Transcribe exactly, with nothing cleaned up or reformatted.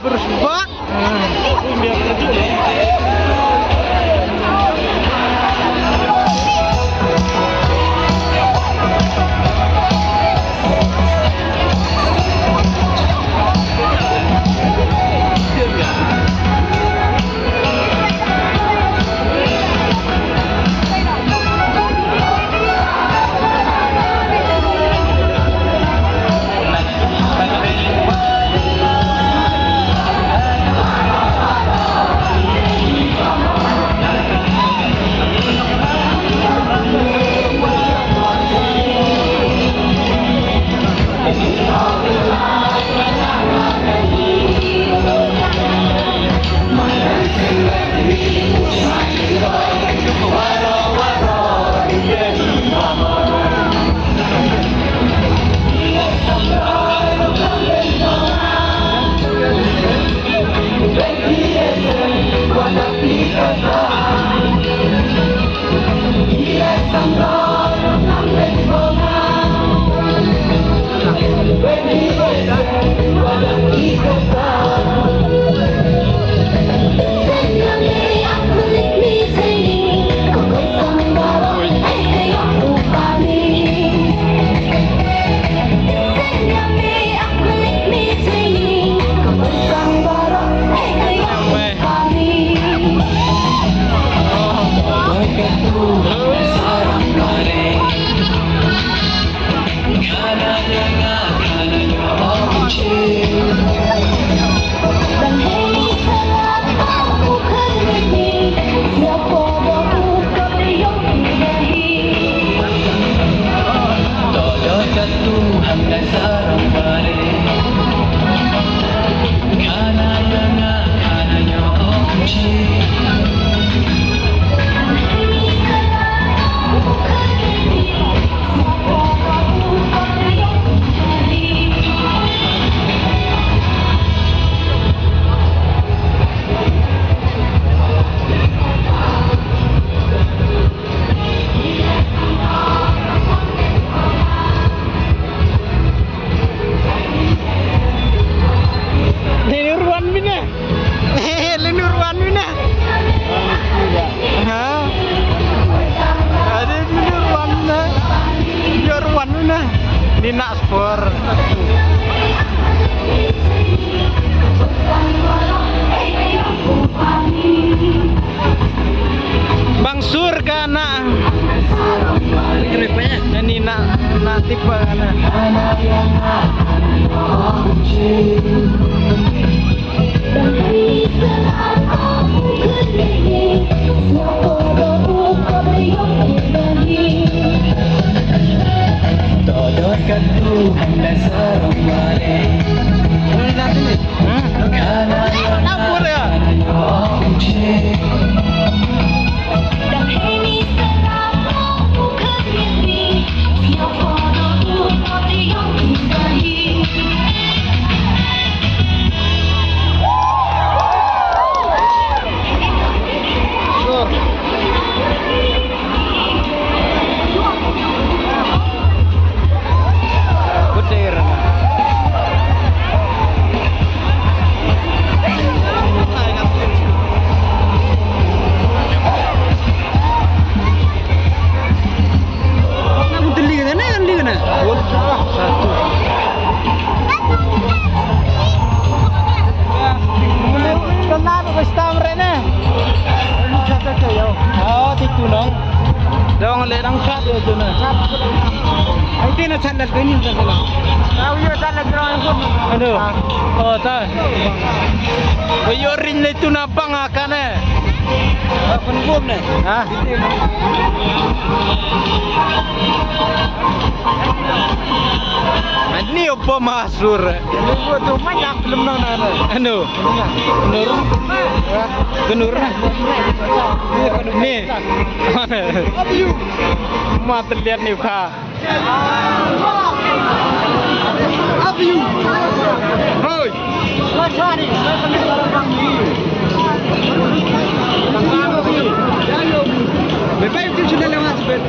Bersebak. Lenur wan mine. Lenur wan mine. Ha? Ade lenur wan mine. Yor wan mine. Ni nak spor. Bang sur ka na. Nani na, na tipa na. Dong le dang chat yo tu na. Ai ti na chat la kini ta sala. Au yo chat la kro ko. Aduh. Oh ta. Ko yo rin le tu na pang akane. Kun bum ne. Ha? Ani opo masur. Lu tu ma yak belum nang nana. Anu. Nur. Kenur. Ni. Ma terlihat ni ka. Hoi. Bye bye, tu sudah lewat sebet.